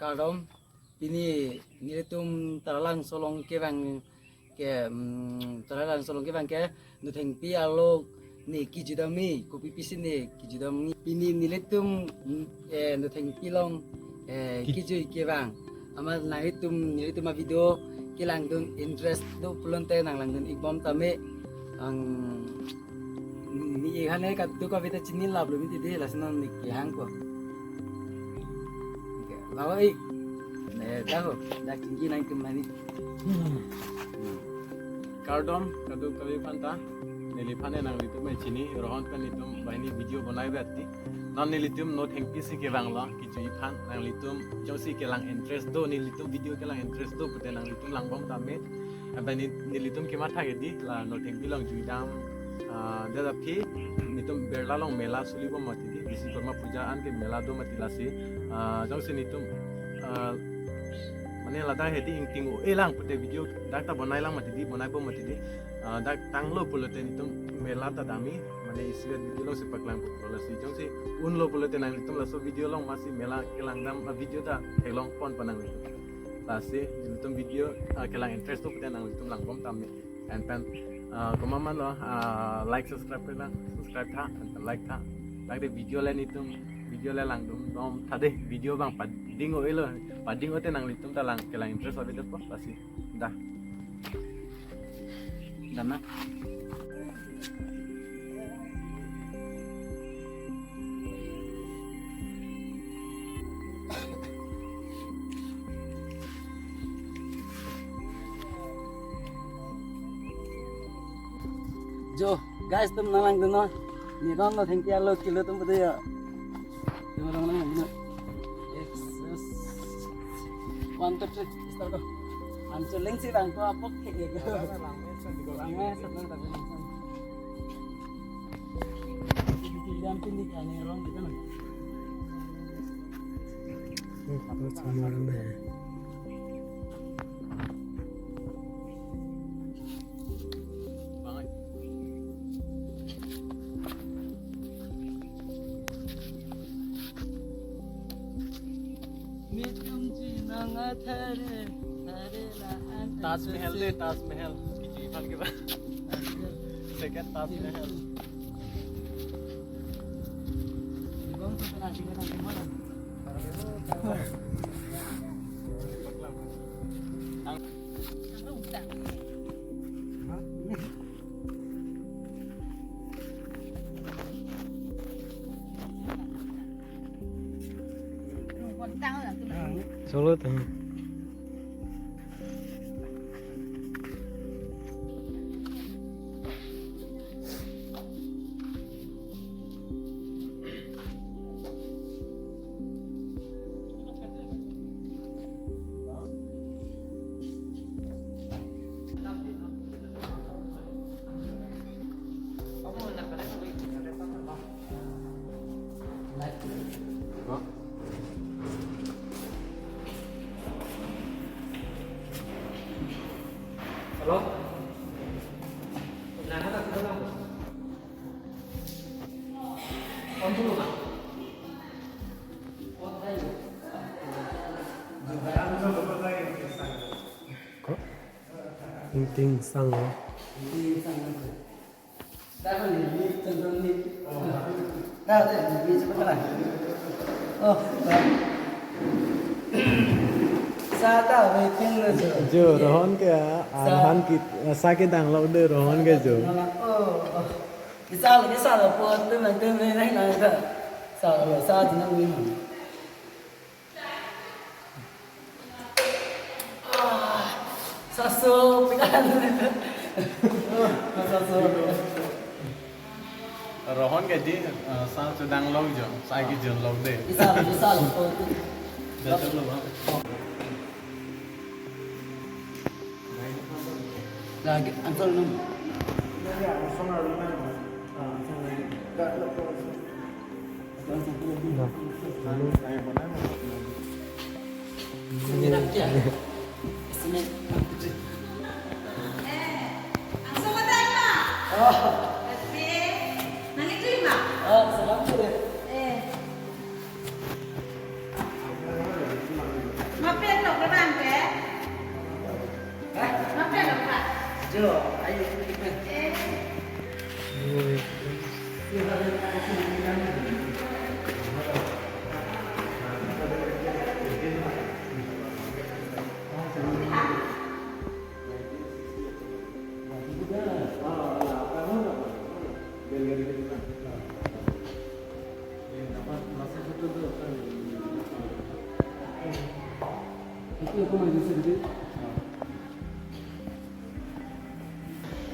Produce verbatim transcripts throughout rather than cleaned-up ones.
Kardom, pini nelitum Taralangso along kevang ke, mm, Taralangso along kevang ke Nothengpi arlo ne kejut damji, kopi pisi ne kejut damji. Pini nelitum, mm, eh, Nothengpi along, eh, Ki- kejui kevang. Amat nanglitum, nelitum a-video kelangdun interest do pulote nanglangdun-ik bom tame. Ang, mm, ne-ik hane kadokave ta chini laplo mati dei, lasi non ne kehang ko. Okay, lawa-ik. Ne, dak ho, dak chingki nangtum mani. Kardom, kadokave aphanta, neliphan nanglitum mai chini, Rohon pen nelitum banghini video bonai bati. Non nelitum Nothengpi si kevanglo, kejui aphan, nanglitum jongsi kelang interest do, nelitum video kelang interest do, pute nanglitum lang bom tame. Abang ne, nelitum kematha ke dei, la Nothengpi along jui dam, ah, dak aphi, nelitum Birla along mela suli bom mati dei, Vishwakarma Puja an ke mela do mati lasi, ah, jongsi nelitum, ah, mane ladak hedi ingting o-e lang pute video dak ta bonai lang mati dei, bonai bom mati dei. Ah, dak tanglo pulote nelitum mela ta damji, mane isi video alongsi paklang pulo lasi jongsi unlo pulote nanglitum laso video along masi mela kelang dam a-video ta theklong pon pa nanglitum. Lasi nelitum video, ah, kelang interest do pute nanglitum lang bom tame. And pen, ah, komat ma lo, ah, like, subscribe kena, subscribe tha, and pen like tha. Dak dei video le nelitum, video le langdun bom tha dei, video abang pading o-elo, pading o te nanglitum ta lang, kelang interest ave detpo, lasi. Dah. Dah na. Jo, guys, tum nang langdun non. Ne non Nothengpi arlo kilo tum betul ya. Tum nang langdun non. Yes, yes. One, two, three, start ko. Anchor link si bang ko apok ke. Langme, langme, langme. Jam pin di kane rong kita na. Taj Mahal dei, Taj Mahal. Kejui aphan kevang. Second Taj Mahal. Solo tuh. Hello? Ko? Ingting sang lo. Sa ta waiting lo jo. Jo, Rohon ke, ah, sa han kit, ah, sa kedang lo dei Rohon ke jo. Oh, oh. Kisa lo, kisa lo, po tu nang tu nang nang nang sa. Sa lo, sa tu nang nang. Ah, saso, pikan. Oh, saso. Rohon ke dei, eh, sa chedang lo jo, sa kejun lo dei. Isa, isa lo. Dah chalo, ha? Lagi, answer nung.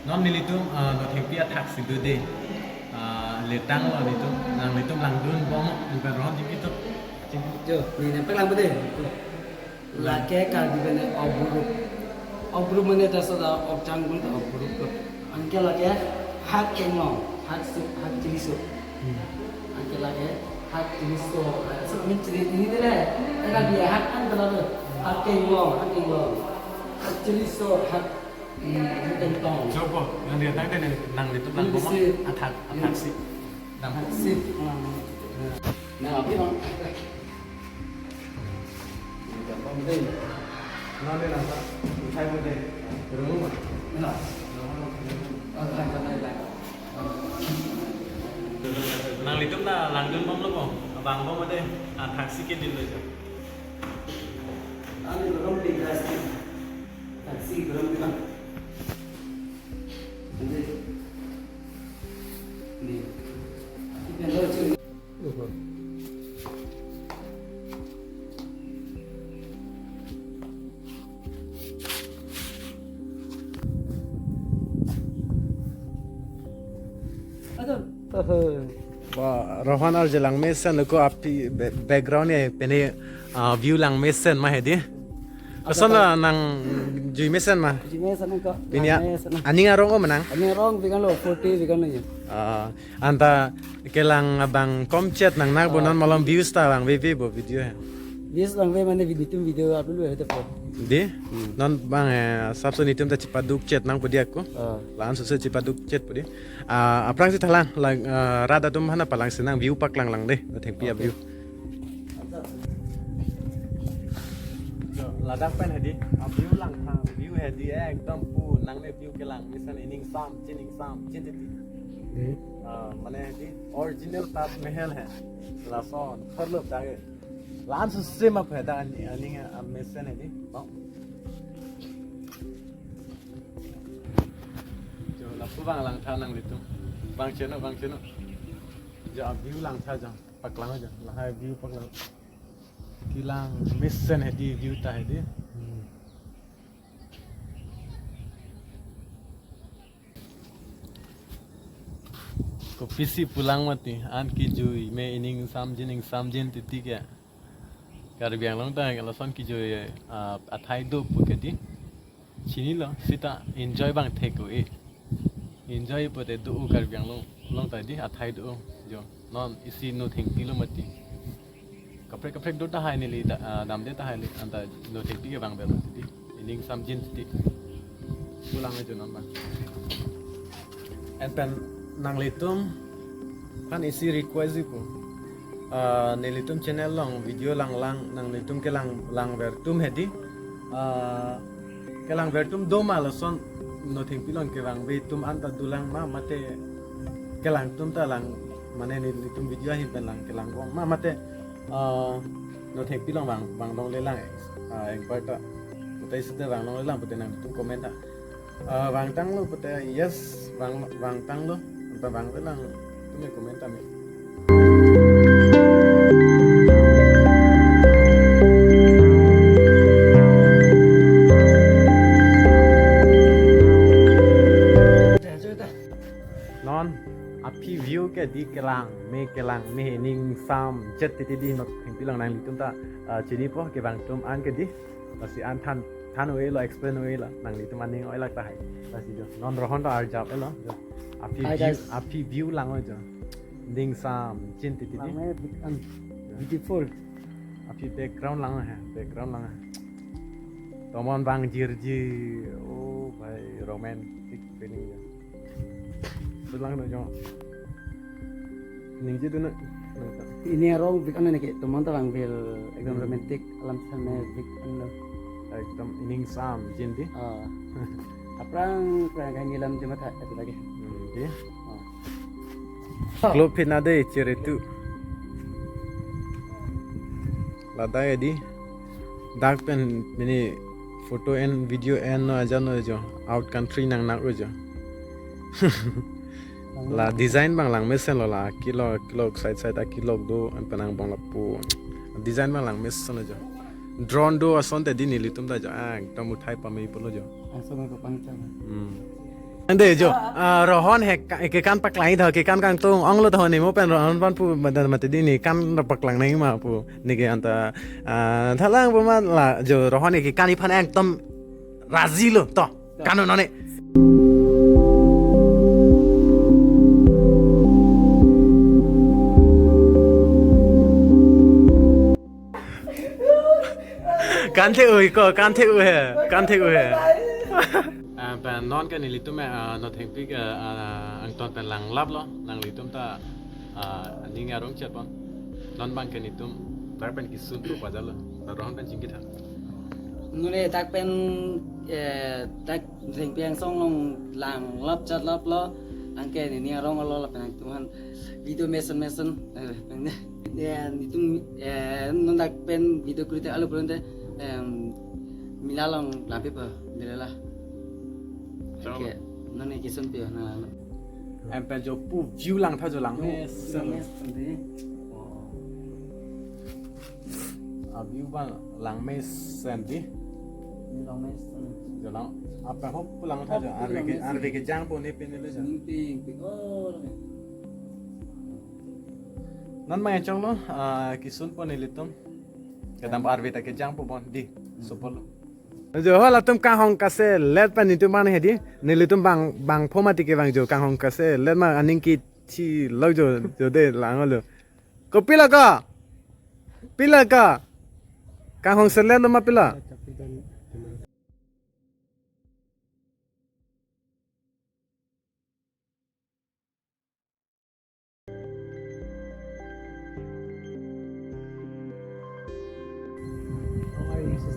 Non nelitum, ah, Nothengpi athak si do de. Ah, letanglo nelitum, nanglitum langdunbom, anpen ron jingkito. Jo, ne nangpaklang pade. Lake Karbi pen ok group. Ok group mane ta soda ok chang gun ta ok group. Anke lake hak kenglong, hak su, hak chili su. Anke lake hak chili su, hak su min chili ini dele. Ena dia hak an kena tu. Hak kenglong, hak kenglong. Hak chili su, hak, hmm, hak kentong. Coba, yang dia tadi ni, nanglitum lang Ini boma, bisi. Athak, athak si. Nang hak si. Nah, apa bang? Nanglitum ta langdunbomlo ko, abang bom ade, ah, thaksi ke din lo jo. Taksi belum bilang. Nanti. Ini. Kita lo curi. Wah, Rohan arje langmesen lo ko api ba-, background ya pene, ah, view langmesen ma hedi. Lason la nangjui mesen ma? Jui mesen nang ko. Bini a-, langmesen nang. Aning arong o manang? Aning arong bikan lo, forty bikan lo ya. Ah, anta kelang abang komchet nang nak bo non malom views ta abang veve bo video ya. Views abang ve mane video tum video upload lo hete po. Di? Hmm. Non bang, eh, sabso nitum ta chipaduk chet nang podi ako. Ah. Lan sose chipaduk chet podi. Ah, aphrang si thalang, lang, ah, rat atum hana palang si nang view paklang lang de, Nothengpi a-view. Jo, ladak pen hedi, a-view langtha, view hedi, eh, ekdom pu, nangne view kelang, mesen ining sam, chin ining sam, chin titi. Hmm. Ah, mane hedi, original Taj Mahal hai, lason, kharlo jage. Lan sose ma pheda ani, ani, ah, mesen hedi, no? Jo, lapu bang langtha nanglitum. Bang cheno, bang cheno. Jo, a-view langtha jo. Paklang jo. Lahai view paklang. Kelang mesen hedi view ta hedi. Hmm. Kopisi pulang mati. An kejui me ining samjin, ining samjin titi ke. Karbi Anglong ta lason kejui, ah, athai do pu ke di. Chinilo, sita enjoy bang thek-o e. Enjoy pute do-o Karbi Anglong, long ta di athai do-o. Jo, non isi Nothengpi lo mati. Kaprek kaprek do tahai neli da, ah, damde tahai neli anta Nothengpi ke bang bel mati di. Ining samjin titi. Pulang ajo non bang. Anpen nanglitum aphan isi request ipu. Ah, nelitum channel along video langlang, nanglitum kelang, langvertum hedi. Ah, kelangvertum do ma lason Nothengpi along kevangve atum anta dolang ma mate kelangtum ta lang mane nelitum video ahin pen lang kelangbom ma mate, ah, Nothengpi along vang, vanglonglelang, ah, ekbar ta. Pute sita vanglonglelang pute nangtum comment ta. Ah, vangtanglo pute yes, vang, vangtanglo. Anta vanglelang, nangtum comment ta me. Non, aphi view ke di kelang, me kelang, me ining samjet titi di Nothengpi along nanglitum ta, ah, chinipo kevangtum an ke di. Lasi an than, than-o-elo, explain-o-elo, nanglitum aning oi lak tahai. Lasi jo, non Rohan ta arjap-elo jo. Aphi Hi, view, guys. Aphi view lang-o jo. Ining samjin titi di. Langme big an. Jo. Beautiful. Aphi background lang hai, background lang hai. Tomon bang jirji. Oh, bhai, romantic feeling jo. Dolang no jo. Ningje do na. Ining arong big an ne ke, tomon ta bang bil ekdom Hmm. romantic, alam sana big an lo. Ekdom ining samjin di. Ah. Prang prang kangni alam chematha atu lagi. Hmm, di. Oh. Klophin ade chere tu. Ladak edi. Dak pen mini photo en video en no ajan no jo. Out country nang nang jo. La design abang langmesen lo la kilo kilo side side akilo do an penang bang lapu. Design abang langmesen lo jo. Drone do asonte di nelitum ta jo. Ah, ekdom uthai pame pulo jo. Langsung ke pangcham. Hmm. Ande jo, ah, Rohon he ka-, kekan paklang tho, kekan kangtung onglo tho ne mo pen Rohon pan pu madan mati di ne kan paklang nang ma pu ne ke anta, ah, thalang pu ma la jo Rohon he kekan iphan ekdom raji lo to. Kan non ne. Kan thek ui ko, kan thek ui he, kan thek ui he. Ah, pen non ke nelitum, ah, no thengpi ke, ah, angton pen langlaplo, nanglitum ta, ah, aning arong chet pon. Non abang ke nelitum, tar pen kisun tu pajalo, na Rohon pen chingkit ha. Nune dak pen, eh, dak thengpi angsong along langlap chatlaplo, anke nini arong alo lapen nangtum aphan video mesen mesen, eh, pen ya, nelitum, eh, non dak pen video creator alo pulote, em, mila along lampi pa, mila la. Chalo. Oke, non ne kisun pi na la. Em pen jo pu view langtha jo langmesen. Langmesen di. Oh. A view abang langmesen di. Langmesen. Jo lang, apa hop pu langtha jo. Hop pu arve ke, langmesen. Arve kejang pu ne pen le jo. Ning ting ting. Oh, langmesen. Non ma chonglo, ah, kisun pon nelitum. Kedam arve ta kejang pu bon di. Sopol. Jo ho latum kanghong kaselet pen nelitum man he di. Nelitum bang, bang pho mati ke bang jo kanghong kaselet ma aning kithi lo jo, jo de lang lo. Ko pila ka? Pila ka? Kanghong selet lo ma pila?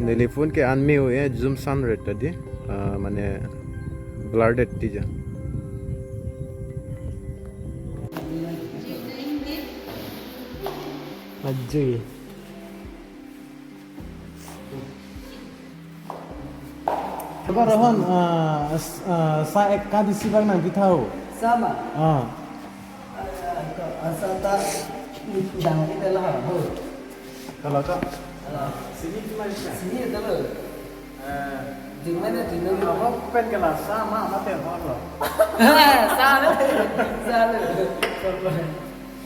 Neli phone ke unmute eh, zoom sound rate tadi, ah, mane blurred tija. Ajay. Coba Rohon, ah, s-, ah, sa ek kadi si bang nang di tau. Sama. Ah. Asa ta jang kita lah, ho. Kalau tak, sini cuma sini. Sini itu loh. Eh, di mana di mana? Apa pen kelas sama, apa pen apa? Salah, salah.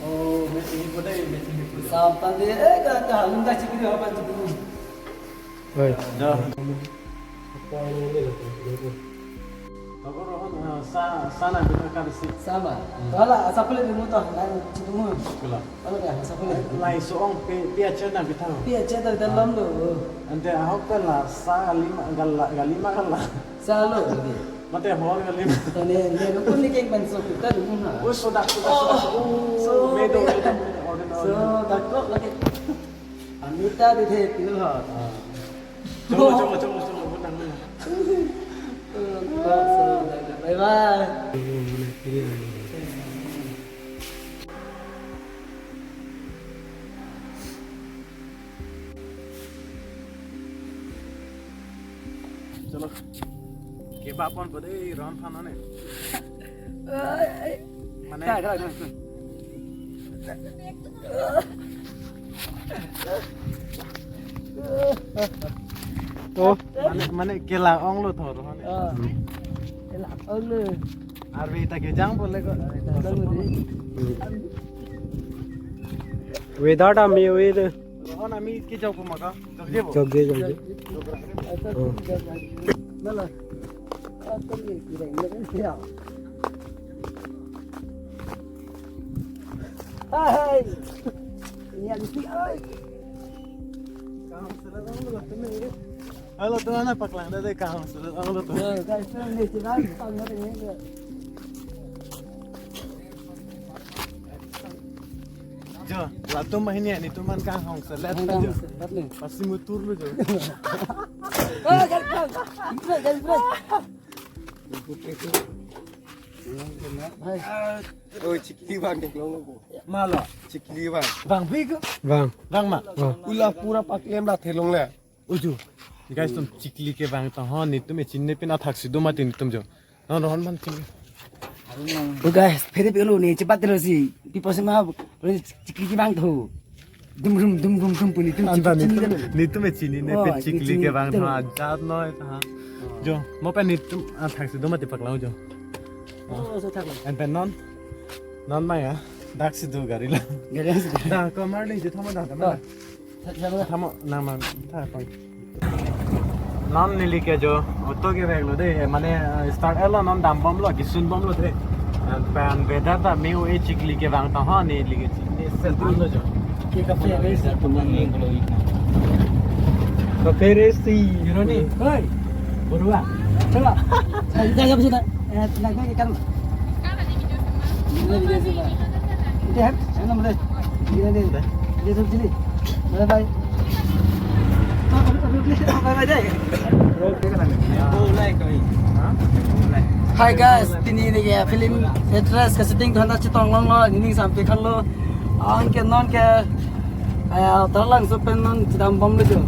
Oh, meeting itu deh, meeting itu. Sampai dia, eh, kata halim dah cikgu apa cikgu? Oi. Dah. Apa ini loh? Ako Rohon, ah, sa, sana kita kasi. Sama. Hmm. Wala, sa pala di muto, na citumu. Kula. Wala ka, sa pala. Lai so-ong pi, pi achen na kita. Pi achen na kita lam lo. Ante ahok ka la, sa lima, gal, gal lima ka la. Sa lo, jadi. Mate hor gal lima. Tane, ne rukun ni keng penso kita dulu na. Oh, so dak, so dak, so dak. Oh, so, medo, medo, medo, order, order. So, dak kok lagi. Amita di the pilo ha. Ah. Chalo, chalo, chalo, chalo, chalo, nang, nang. Bye bye. Chalo. Kebapon ko dei ron phan ne. Mane. Kha, kha, kha, kha. Oh. Mane, mane kela onglo thor mane. Ah. Kela onglo. Arve ta kejang bole ko. Arve ta kejang bole. Weather ta me weather. Rohon ami kejang puma ka. Jogje bo. Jogje, jogje. Oh. Hai. Ini ada si, oi. Halo, tuh anak paklang dari kau. Halo, tuh. Eh, guys, ini si Ram, tang dari ini. Jo, latum ma hini, nelitum an kanghong selet jo. Kanghong selet nih. Pasti mutur lo jo. Oh, garis, garis, garis. Hai. Oh, chikli bang theklong lo. Malo. Chikli bang. Bang big. Bang. Bang ma. Bang. Ula pura paklem ra theklong le. Uju. Guys, tum chikli ke bang to ho, netum e chinine pen athak si do mati netum jo. Non rohon man chikli. Oh guys, phere pe lo ne chepat lo si. Pipo sima chikli ke bang to. Dum rum dum rum dum pu netum. Anta chikli netum, chikli lo. Netum e chinine, oh, pen chikli ke bang to ajat noi ta. Jo, mo pen netum athak si do mati paklang jo. Oh, so thak lo. En pen non. Non ma ya. Dak si do gari la. Gari si do. Da ko mar ni je thama da. Oh. Thamo nang mang tha pang. Non neli ke jo auto kevek lo de, mane, eh, start etlo, non dambomlo, kisun bomlo de. Pen weather ta me-o-e, chikli ke bang ta ho, neli ke chikli se than lo jo. Ke kafe re si. Kafe re si. Ironi. Hoi. Borua. Coba. Saya, saya, saya. Eh, tenang, tenang, kan. Ini dia sih, Pak. Ini, kan? Saya nomor dia. Ini dia. Dia sih sini. Bye, bye. Bye, bye, deh. Hi guys, pini neli ke film address ke shooting thana chetong longlo, nening sampe khan lo. Anke non ke, eh, Taralangso pen non chedambomlo jo.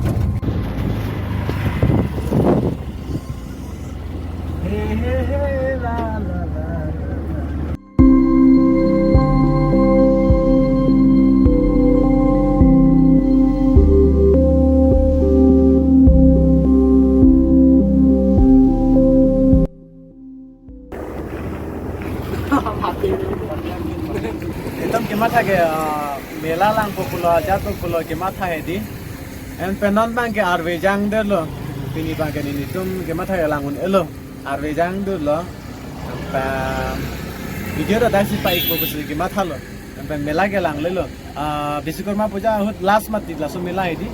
Netum kematha ke, ah, mela langpo pulo, ajat po pulo kematha hedi. En pen non bang ke arve jangdetlo. Pini bang ke netum kematha ke lang un-elo. Arve jangdetlo. Pen video ta dak si pa-ikpo pusi kemathalo. Pen mela ke langlelo. Ah, Biswakarma Puja ahut last mati laso mela hedi.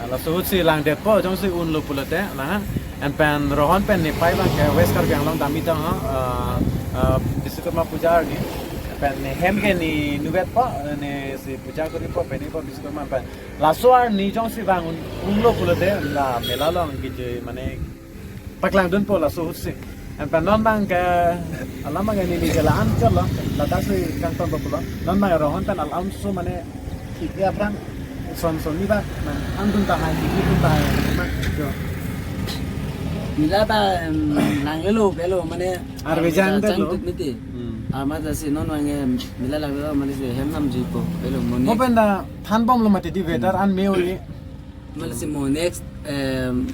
Ah, laso ahut si langdetpo, jongsi unlo pulote, na. En pen Rohon pen nepei bang ke West Karbi Anglong damji tang ha. Ah, ah, Biswakarma Puja arni. Pen nehem ke ne nuvetpo, ne si puja koripo, pen nepo Biswakarma pen. Laso arni jongsi bang un, unlo pulote, la mela along kije mane paklangdunpo laso ahut si. En pen non bang ke alam bang ke neli ke la-an chotlo, ladak si kangtonpo pulo. Non bang Rohon pen alam so mane kiki aphrang son son ni ba, man, angdun ta hai, kiki dun ta hai, man, jo. Mela ta, em, langlelo, belo, mane, arve jangdetlo. Jangdet miti. Hmm. Amat si non bang, em, mela langlelo, mane si hem namjipo, belo, mo next. Mo pen ta thanbomlo mati di weather an me-o-e. Mane si mo next, em,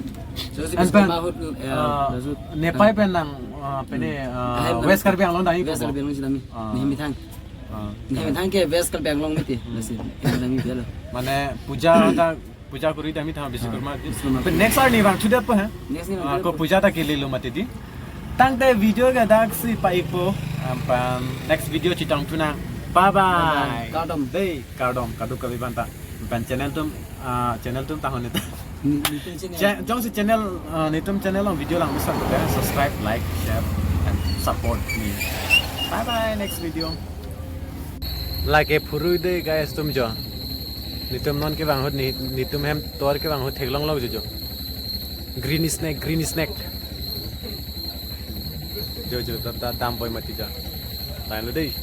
so si en pen, Biswakarma ahut, eh, ah, laso nepei pen nang, ah, pene, ah, ahem nang West Karbi Anglong damji West po. Karbi Anglong si damji. Ah. Nehem methang. Ah. Nehem methang ke West Karbi Anglong miti. Hmm. Lasi, nehem damji belo. Mane puja ta, puja kori damji tha Biswakarma. Ah, Biswakarma. Pen next arni bang thudetpo he. Next ni bang, ah, thudetpo. Ko puja ta kelelo mati di. Tangte video ke dak si pa-ikpo. Em pen next video chetong thunang. Bye bye. Bye bye. Kardom. Dei, kardom, kadokave aphanta. Em pen channel atum, ah, channel atum tahon neta. Ni, netum channel. Cha-, jongsi channel, ah, netum channel along video lang bisa ke, subscribe, like, share, and support me. Bye bye, next video. Lake phurui de guys atum jo. Netum non kevang ahut ne, netum hem tovar kevang ahut theklonglo jo jo. Green snack, green snack. Jo jo, ta, ta, dambom mati jo. Lahenlo dei.